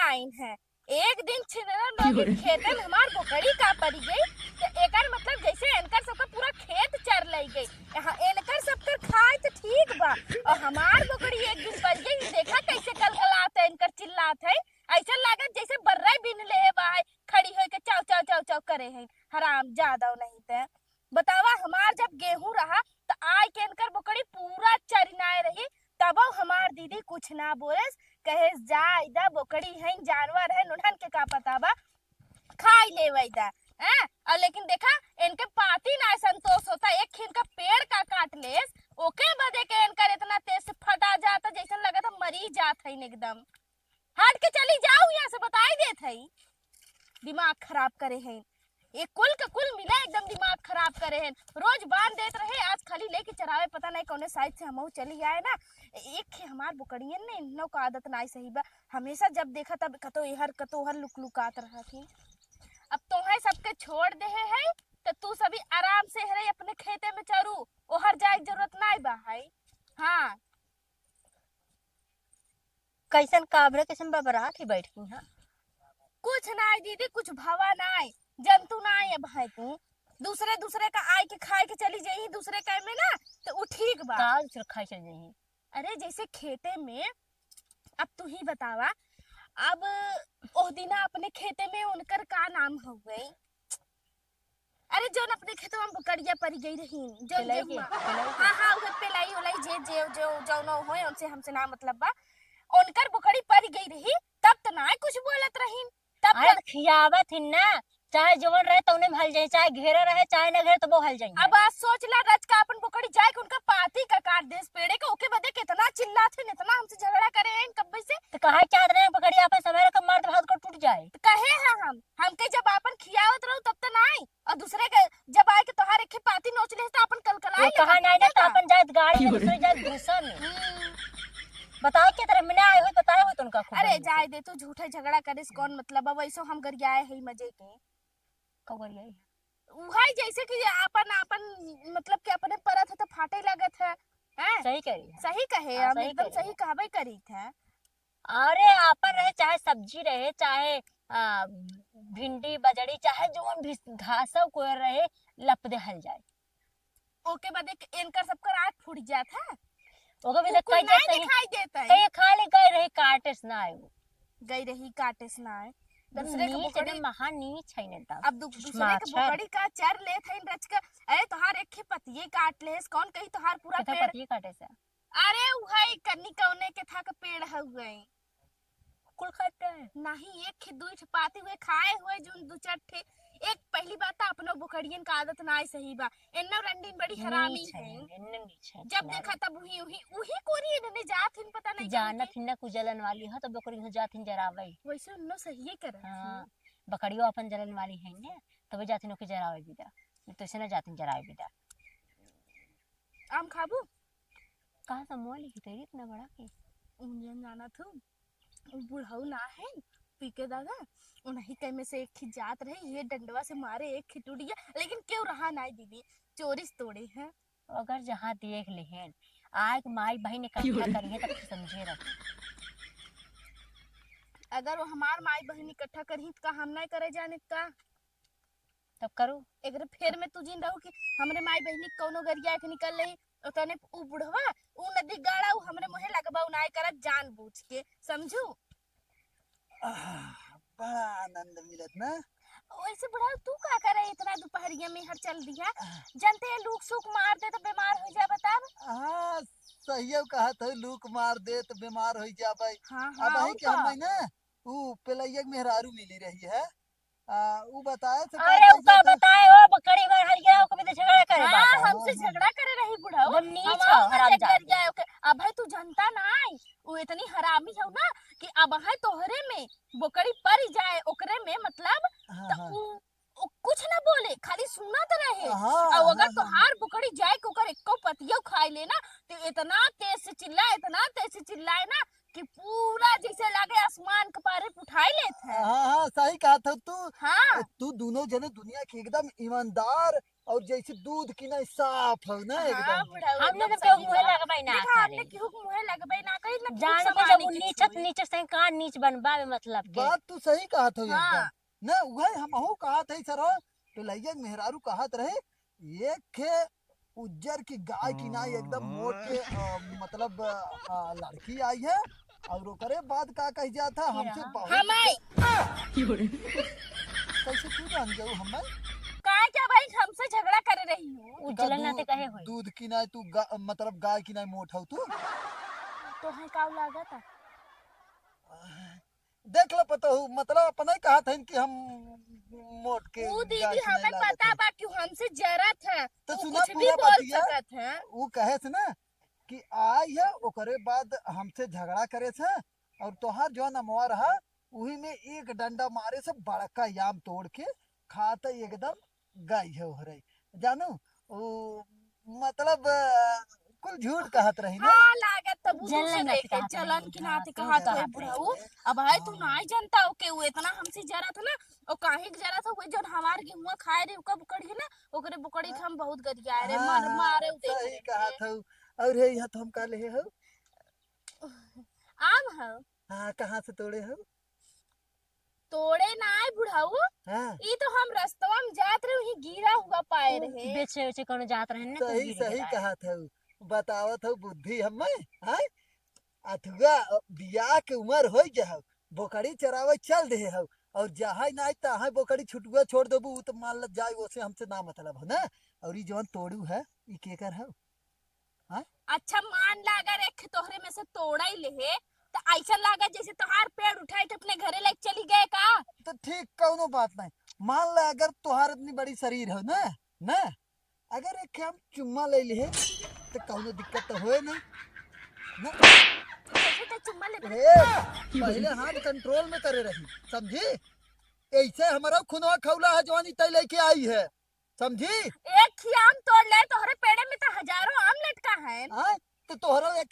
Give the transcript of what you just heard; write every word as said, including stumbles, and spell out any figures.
आइन है। एक दिन छिनरा लोग के खेते में हमार बोकड़ी का परि गई, तो एकर मतलब जैसे एनकर सबका पूरा खेत चर लइ गई। यहाँ एनकर सबकर खाए तो ठीक बा, और हमार बोकड़ी एक दिन परि गई, देखा कैसे कलकलात है, एनकर चिल्लात है, ऐसा लागत जैसे बर्रे बिन लेहे बा है, खड़ी होइके चाव चाव चाव चाव करे है, हराम जादा नहीं ते। बतावा, हमार जब गेहूं रहा, त आइके एनकर बोकड़ी पूरा चरिनाए रही, तबो हमार दीदी कुछ ना बोलेस, कहेस, "जा इदा बोकड़ी है, जानवर है, उन्हन के का पता बा, खाई लेवे दा।" हैं? और लेकिन देखा, एनके पाती ना संतोष होता, एक खिन का पेड़ का काट लेस, ओके बदे के एनकर इतना तेज से फटा जाता, जैसन लगत है मरी जात है एकदम। हट के चली जाऊ यहाँ से, बताई देत है। दिमाग खराब करे हैं, एक कुल का कुल मिला एकदम दिमाग खराब करे हैं। रोज बांध देत रहे, आज खाली लेके चरावे, पता नहीं कौने साइड से हमहू चली आए ना। एक खे हमार बोकड़ियन ने, इन्नो का आदत नाई सही बा, हमेशा जब देखा तब कतो एहर कतो ओहर लुकलुकात रहत ही। अब तोहे सबके छोड़ देहे है, तो तू सभी आराम से हरे अपने खेते में चरू, ओहर जाए के जरूरत नाई बा है। हाँ, कैसन काबरे, कैसन बबरात ही बैठ गई, हाँ? कुछ नाई दीदी, कुछ भवा नाई, जंतु नाई अब है तू। दूसरे, दूसरे का आइके खाइके चली जाई, दूसरे का में ना, तो उ ठीक बा। का दूसरे खाए चली जाई? अरे, जैसे खेते में, अब तू ही बतावा, अब ओह दिना अपने खेते में उनकर का नाम हउवे? अरे, जौन अपने खेतवा में बोकड़िया परि गई रही, जौन पेलाई के, गेहुआ। पेलाई के। हाँ, हाँ, उहे पेलाई ओलाई, जे, जे, जो, जौनो होए, उनसे हमसे ना मतलब बा। उनकर बोकड़ी परि गई रही, तब तो ना कुछ बोलत रही, तब अरे, तो तो खियावत ही ना, चाहे जवन रहे तौने में हल जाई, चाहे घेरा रहे, चाहे ना घेरे, तबो हल जाई। अब आज सोच ला, रच का अपन बोकड़ी जाए के उनका पाती का काट देस पेड़े का, ओके बदे कितना चिल्लात है, इतना हमसे झगड़ा करे हैं कब्बे से। तो काहे चाहत रहे बोकड़ी अपन समय रख मार दे, हाथ को टूट जाए। तो कहे हैं हम, हमके जब आपन खियावत रहू तब तो नाई, और दूसरे के जब आइके तोहार एक पाती नोच ले तो आपन कलकलाए वो कहा लगत नाई ना, है तो का? अपन जात गाड़ी में दूसरे जात भूसा में। हम्म। बताए के तरह मिला आए हो, बताए हो तो उनका खूब अरे बढ़िया से। जाए दे, तू झूठे झगड़ा करे से कौन मतलब? अब ऐसो हम गरियाए है मजे के। कब गरियाए? उहाई जैसे कि आपन, आपन मतलब कि अपने परत है तो फाटे लगत है, हैं? सही कह रही है। सही कहे, हाँ, हम सही एकदम कह रही सही है। कहबे करी थे। अरे, आपन रहे, चाहे सब्जी रहे, चाहे, आ, भिंडी, बजड़ी, चाहे जौन भी घासो कोयर रहे, लप देहल जाए। ओके बदे के एनकर सबकर आँख फूट जात है। ओके बदे कुल कह नाई जात है, दिखाई देत है। कहे खाली गई रही, काटे से ना आए। गई रही, काटे से ना आए। दूसरे के नीच बोकड़ी एकदम महानीच है एकदम। अब दु-, दूसरे के छुछमार। बोकड़ी का चर लेत है रच के। अरे, तोहार एक ही पतिये काट लेस, कौन कही तोहार पूरा पेड़? पतिये काटे से। अरे, उहई कन्नी कौने के था के पेड़ हउए। कुल खाते हैं। नहीं, एक खे दुई ठे पाती हुए खाए हुए, जौन दू चार ठे। एक पहली बात तो अपनो बोकड़ियन का आदत नाई सही बा। एन्नो रंडीन बड़ी हरामी नीच है, है। एन्ने नीच है, जब देखा तब उही, उही, उही कोरी एन्ने जात हिन, पता नहीं जानत कहाँ के। हिन ना कुछ जलन वाली हो, तो बोकड़ी हो जात हिन जरावे। वैसे उन्नो सहिए करत हाँ, हिन। बकरियो अपन जलन वाली है ने, तबे जात हिन ओके जरावे बिदा। नहीं तो ऐसे ना जात हिन जरावे बिदा। आम खाबू? कहाँ से मुँह लिखी तेरी इतना बड़ा के? उंजन जाना थू। उ बुढ़ऊ ना है, पी के दादा, उन्हीं के में से एक खी जात रहे, ये डंडवा से मारे एक खी टूट गया, लेकिन केहू रहा नाई दीदी, चोरी से तोड़े हैं। अगर जहाँ देख लेहेन, आए के माई बहिन इकट्ठा करिहे तब समझे रहे। अगर वो हमार माई बहिन इकट्ठा करही त का हम नाई करे जाने का? तब करू। एकरे फेर में तू जिन रहू कि हमरे माई बहिनी कौनो गरिया के निकल रही, ओतने उ बुढ़वा, उ नदी गाड़ा, उ हमरे मुँहे लगबा, उ नाई करत जानबूझ के, समझू? आह, बड़ा आनंद मिलत ना। वैसे बुढ़ऊ तू का करे इतना दोपहरिया में हर चल दिया? आह। जनते हैं लूक सूक मार दे तो बीमार हो जा, बताब। हाँ, सही कहत है, लूक मार दे तो बीमार हो जाबे। हाँ, अब हाँ, अही और के का? हम ना, उ पेलैया के मेहरारू मिली रही है। आ, उ बताए से अरे, का उ का बताए, ओ बकरी मार हल गया, ओके भी तो झगड़ा करे हाँ, बात है। हमसे झगड़ा करे रही बुढ़ऊ। एकदम नीच हम हो, आओ हरामजादी। मजे कर जाए, ओके। अब भाई तू जनता ना आई, उ इतनी हरामी हो ना कि अब है तोहरे में बोकड़ी पड़ जाए, ओकरे में मतलब, हाँ, त हाँ। उ, उ कुछ ना बोले, खाली सुनत रहे। हाँ, और अगर हाँ, हाँ। तोहार बोकड़ी जाए के ओकर एको पतियो खाए ले ना, तो इतना तेज से चिल्लाए, इतना तेज से चिल्लाए ना कि पूरा जैसे लागे आसमान के पारे उठा खाई लेत है। हाँ, हाँ, सही कहत हौ तू। हाँ। तू दुनों जने दुनिया के एकदम ईमानदार और जैसे दूध की नाई साफ हौ ना, हाँ, एकदम। बुढ़ऊ, हमने एकदम तो केहू सही मुँहे बा। लगबै ना देखा, करे। हमने केहू के मुँहे लगबै ना करी, ना केहू जान के सामान जब उ की नीचत छुई। नीचे से का नीच बनबावे मतलब के। बात तू सही कहत हौ हाँ। एकदम। ना, उहे हमहू कहत हई सरवा, तो लइया के मेहरारू कहत रहे, एक खे उज्जर की गाय की नाई एकदम मोट के, अ, मतलब, अ, लड़की आई है, और ओकरे बाद का कह जात है, हमसे बहुत हमाई। कैसे तू जान जाऊ हमें? का क्या भाई, हमसे झगड़ा करे रही हूँ? का उज्जर दूध, नाते कहे होई। दूध की नाई तू गा-, मतलब गाय की नाई मोट हौ तू? तो है का लागत है? देख लो पतोहू, मतलब अपने कहत हन कि हम मोट के ऊ गाय दीदी, की नाई हमें लागत पता है। बा कि हमसे जरत है, तो ऊ सुना कुछ भी पूरा बोल बतिया। सकत है। ऊ कहे से ना कि आई है, ओकरे बाद हमसे झगड़ा करे से, और तोहार जौन अमवा रहा, उही में एक डंडा मारे से बड़का याम तोड़ के खात एकदम गई है ओहरे। जानू, ऊ मतलब, अ, कुल झूठ कहत रही ना। हाँ, लागत तब ऊ जलन दूसरे के के कहत रही, जलन के हाँ, नाते तू कहत कहत होई रही। बुढ़ऊ। अब भाई तू हाँ। नाई जनता ओके, ऊ इतना हमसे जरत है ना, ओ काहे के जरत है, वो जौन हमार गेहुआ खाए रही, ओकर बुकड़ी है ना, ओकरे बुकड़ी के हम बहुत गरियाए रहे, हाँ, मर हाँ, मारे उते सही करे कहत रहे। हौ। और हे, यहाँ तो हम का लेहे हौ? आम हौ। हाँ, कहाँ से तोड़े हौ? तोड़े नाई बुढ़ऊ, हाँ। ई तो हम रस्तवा में जात रहे, वहीं गिरा हुआ पाए ऊ रहे। बेचे वेचे कौनो जात रहे ना, तो सही, गिर सही गया। कहत हौ, बतावत हौ बुद्धि हमें, हाँ? अथुआ, अ, बियाह के उमर होइ गए हौ, बोकड़ी चरावे चल दे हौ, और जहाँ नाई तहाँ बोकड़ी छुटुआ छोड़ देबू, ऊ तो मान ल जाए, ओसे हमसे ना मतलब हौ ना। और ई जौन तोड़ू है, ई केकर हौ? हाँ? अच्छा, मान ला अगर एक तोहरे में से तोड़े लेहे, तो ऐसा लागा जैसे तोहार पेड़ उठाए के अपने घरे लेके चली गए का? तो ठीक, कौनो बात नहीं। मान ला अगर तोहार इतनी बड़ी शरीर हो ना, ना, अगर एक हम चुम्मा ले लेहे, तो कौनो दिक्कत तो होए ना, ना। कैसे तो चुम्मा ले ए, पहले हाथ कंट्रोल में करे रही, समझी? ऐसे हमारा खुनवा खौला है, जवानी तय लेके आई है। समझी? एक ही आम तोड़ ले, तोहरे पेड़े में तो हजारों आम लटका है। हाँ, तो तोहरा एक